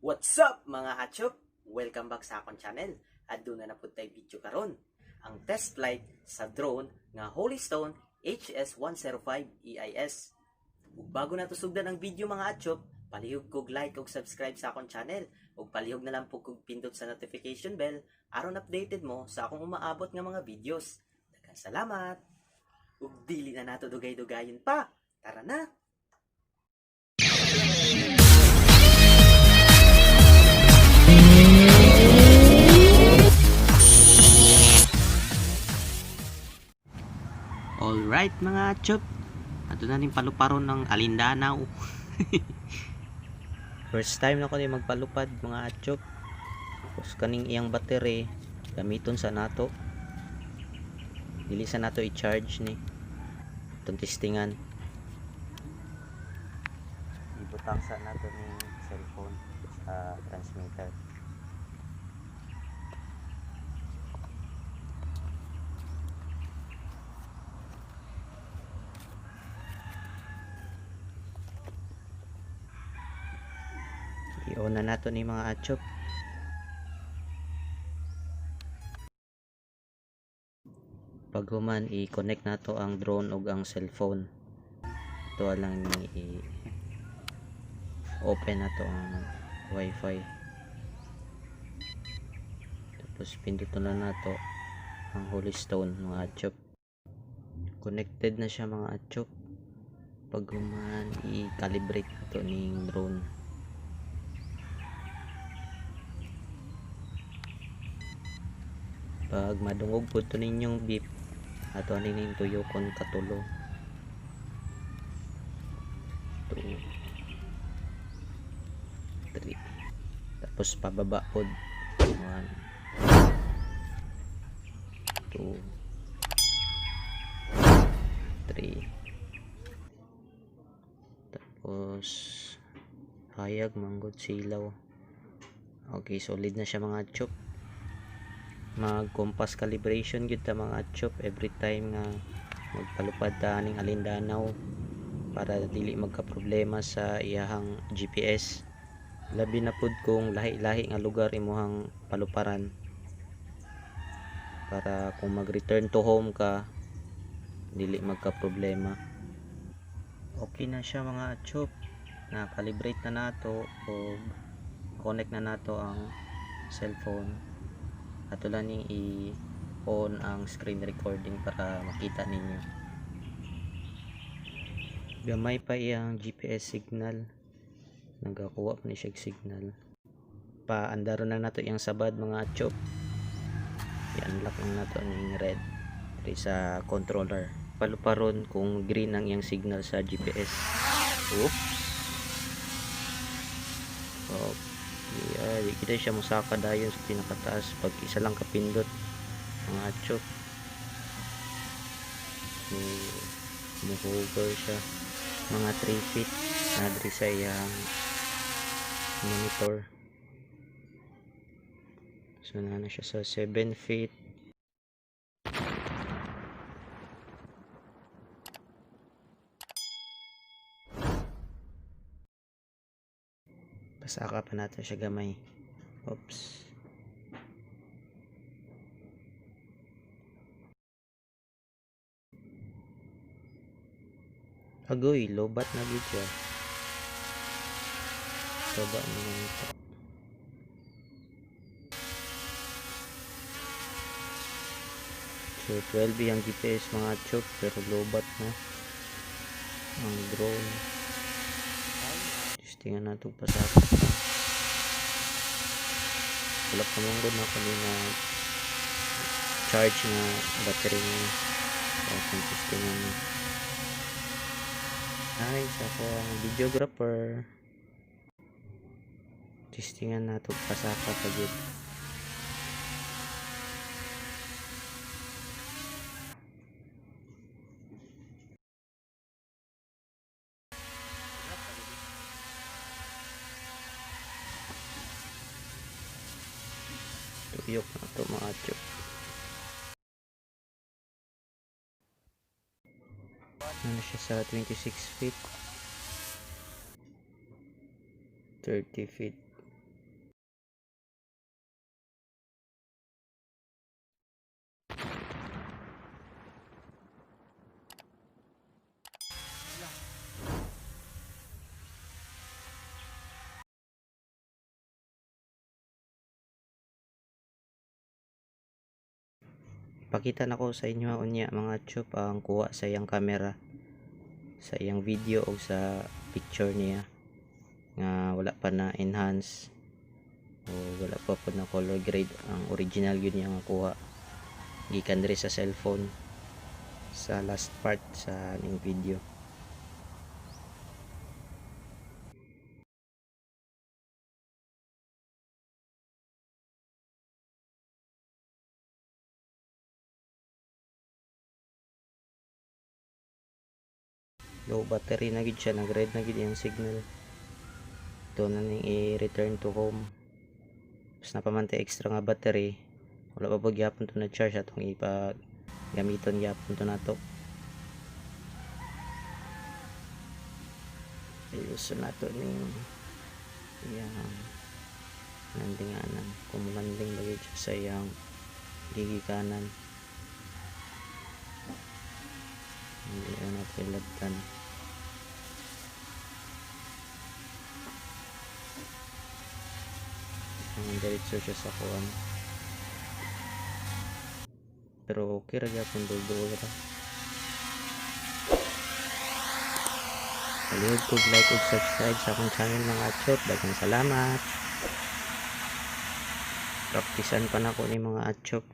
What's up, mga achop? Welcome back sa akong channel. Aduna na pud tay video karon. Ang test flight sa drone nga Holystone HS105 EIS. Ug bago nato sugdan ang video, mga achop, palihog kog like ug subscribe sa akong channel ug palihog na lang pud kog pindot sa notification bell aron updated mo sa akong umaabot nga mga videos. Daghang salamat. Ug dili na nato dugay-dugayon pa. Tara na. Alright, mga achop. Ato na ning paluparon ng Alindanaw. First time na ko ni magpalupad, mga achop. Tapos kaning iyang battery gamiton sa nato. Dili sa nato i-charge ni. Itong testingan. Ibutang sa nato ni cellphone sa transmitter. I-on na nato ni, mga achop. Paghuman, i-connect nato ang drone ug ang cellphone. Ito lang ni i-open nato ang wifi. Tapos pinduton na nato ang Holystone, mga achop. Connected na siya, mga achop. Paghuman, i-calibrate nato ning drone. Pag madungog pud to ninyong beep, ato ani ning tuyokon katulo. 2, 3, tapos pababa pod, 1, 2, 3. Tapos hayag manggod silaw. Okay, solid na siya, mga chop. Mag compass calibration gyud ta, mga chop, every time nga magpalupad ta aning Alindanaw para dili magka problema sa iyahang GPS, labi na pud kung lahi-lahi nga lugar imuhang paluparan, para kung mag-return to home ka, dili magka problema. Okay na siya, mga chop. Na calibrate na nato o connect na nato ang cellphone. Ato lang ning i-on ang screen recording para makita ninyo. Gamay pa iyang GPS signal, nagakuha pa ni siya signal. Paandaron na nato iyang sabad, mga chop. I-unlock lang nato ning red diri sa controller. Paluparon kung green ang iyang signal sa GPS. Oops, okay. Ay, kita siya mosaka dayon sa pinakataas pag isa lang kapindot, mga chop. Mo hover siya mga 3 feet na diri sa iyang monitor. So na na siya sa 7 feet. Pasaka pa natin siya gamay. Oops. Agoy, lobat na gid siya. Baba na lang ito. So 12 yung GPS, mga chop, pero lobat na ang drone. Testingan nato pasaka pa. Wala pa man gud na kanina charge nga battery niya. So atong testingan na. Ay, sa ako ang videographer. Testingan nato pasaka pa gud. Tuyok na to, mga chop. Ano siya sa 26 feet, 30 feet. Pakita nako sa inyo unya, mga chup, ang kuha sa iyang camera, sa iyang video o sa picture niya nga wala pa na enhance o wala pa po na color grade. Ang original yun niya nga kuha gikan diri sa cellphone sa last part sa ning video. Low battery na gid siya, nag red na gid iyang signal. Ito na ning i-return to home. Tapos napamantay extra nga battery, wala pa po gyapon to na charge, atong ipa gamiton gyapon to nato. Ayuson nato ning iyang landinganan, kung landing lagi siya sa iyang gigikanan. Hindi na natin ilagtan. Ang diretso siya sa kuan. Pero okay ra gyapon, duol ra. Palihog kog like ug subscribe sa akong channel, mga achop. Daghang salamat. Praktisan pa nako ni, mga achop.